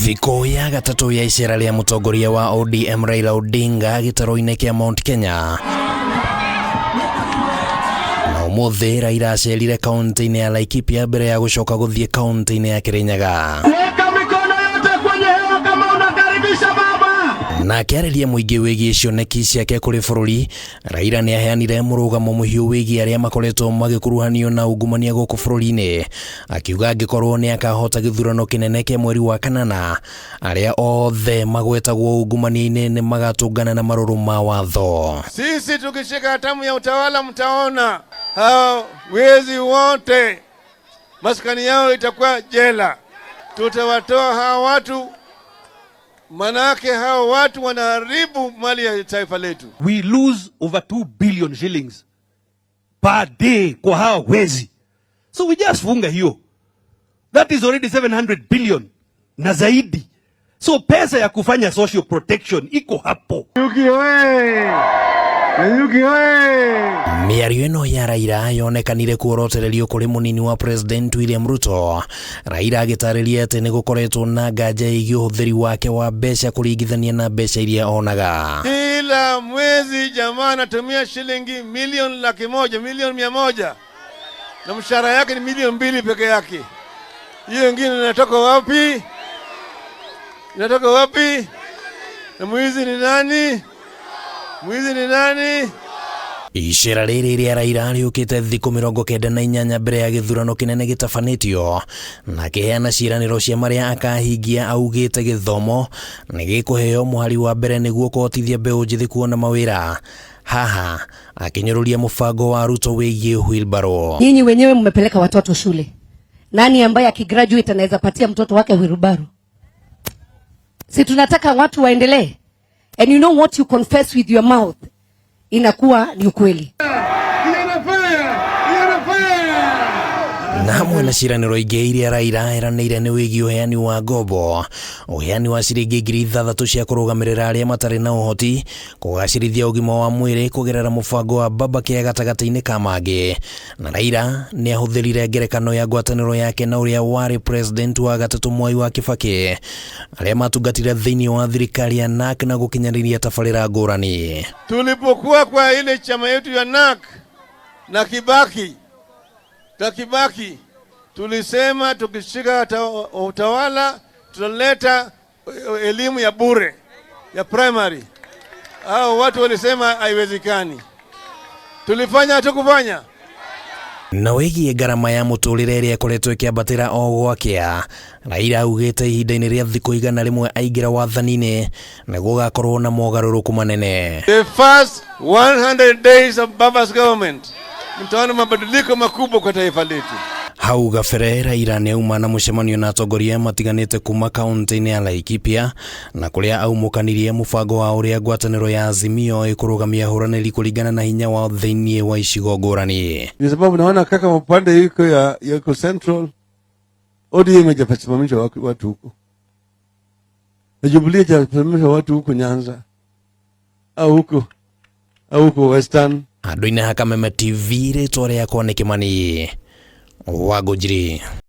Thikũ ya gatatũ ya icera rĩa mũtongoria wa ODM Raila Odinga gĩtarũ-inĩ kĩa Mount Kenya. Na ũmũthĩ Raila acerire kaunti-inĩ ya Laikipia mbere ya gũcoka gũthiĩ kaunti-inĩ ya Kirinyaga. Weka mikono yote kwenye hewa kama unakaribisha baba. Na akĩarĩria mũingĩ wĩgiĩ cioneki ciake kũrĩ bũrũri, Raila nĩ aheanire mũrũgamo mũhiũ wĩgiĩ arĩa makoretwo magĩkuruhanio na ungumania gũkũ bũrũri-inĩ, akiuga angĩkorwo nĩ akahota gĩthurano kĩnene kĩa mweri wa kanana, arĩa othe magwetagwo ungumania-inĩ nĩ magatũngana na marũrũ ma watho. Sisi tukishika hatamu ya utawala, mtaona hao wezi wote maskani yao itakuwa jela. Tutawatoa hawa watu, manake hao watu wanaharibu mali ya taifa letu. We lose over 2 billion shillings per day kwa hawa wezi. So we just funga hiyo. That is already 700 billion na zaidi. So pesa ya kufanya social protection iko hapo. Nanyuki oye! Nanyuki oye! Mĩario ĩno ya Raila yonekanire kuorotererio kũrĩ mũnini wa President William Ruto. Raila agĩtarĩria atĩ nĩ gũkoretwo na nganja ĩgiĩ ũhũthĩri wake wa mbeca kũringithania na mbeca iria onaga. Kila mwezi jamaa anatumia shilingi milioni 100,000, milioni 100, na mshahara yake ni milioni 2 peke yake. Hiyo ingine inatoka wapi? Inatoka wapi? Na mwizi ni nani? Mwizi ni nani? Icera rĩrĩ rĩa Raila rĩũkĩte thikũ 98 mbere ya gĩthurano kĩnene gĩtabanĩtio, na akĩheana ciĩranĩro cia marĩa akahingia. Augĩte gĩthomo nĩ gĩkũheo mũhari wa mbere nĩguo kũhotithia mbeũ njĩthĩ kuona mawĩra. Haha akĩnyũrũria mũbango wa Ruto wĩgiĩ wheelbarrow. Nyinyi wenyewe mmepeleka watoto shule. Nani ambaye akigraduate anaweza patia mtoto wake wheelbarrow? Si tunataka watu waendelee? And you know what you confess with your mouth inakuwa ni ukweli. Kijana fire! Kijana fire! Na hamwe na ciĩranĩro ingĩ iria Raila eranĩire nĩ wĩgiĩ ũheani wa ngombo, ũheani wa ciringi 6,000 cia kũrũgamĩrĩra arĩa matarĩ na ũhoti, kũgacĩrithia ũgima wa mwĩrĩ kũgerera mũbango wa Baba Care gatagatĩ-inĩ ka mangĩ. Na Raila nĩ ahũthĩrire ngerekano ya ngwatanĩro yake na ũrĩa warĩ president wa gatatũ Mwai wa Kibaki, arĩa matungatire thĩinĩ wa thirikari ya NARC na gũkinyanĩria tabarĩra ngũrani. Tulipokuwa kwa ile chama yetu ya NARC na Kibaki, tulisema tukishika utawala tutaleta elimu ya bure ya primary. Hao watu walisema haiwezekani. Tulifanya, hatukufanya? Na wĩgiĩ ngarama ya mũtũrĩre ĩrĩa ĩkoretwo ĩkĩambatĩra o gwakĩa, Raila augĩte ihinda-inĩ rĩa thikũ 100 aingĩra wathani-inĩ nĩ gũgakorwo na mogarũrũku manene. The first 100 days of Baba's government, mtaona mabadiliko makubwa kwa taifa letu. Hau gabere Raila nĩ auma na mũcemanio na atongoria matiganĩte kuma kaunti-inĩ ya Laikipia, na kũrĩa aumũkanirie mũbango wa ũrĩa ngwatanĩro ya Azimio ĩkũrũgamia ahũranĩri kũringana na hinya wao thĩinĩ wa icigo ngũrani. Ni sababu naona kaka upande iko ya yuko Central, ODM hajasimamisha watu huko na Jubilee hajasimamisha watu huko Nyanza au huko Western. Handũ-inĩ ha Kameme TV, rĩtwa rĩakwa nĩ Kĩmani Wangũnjiri.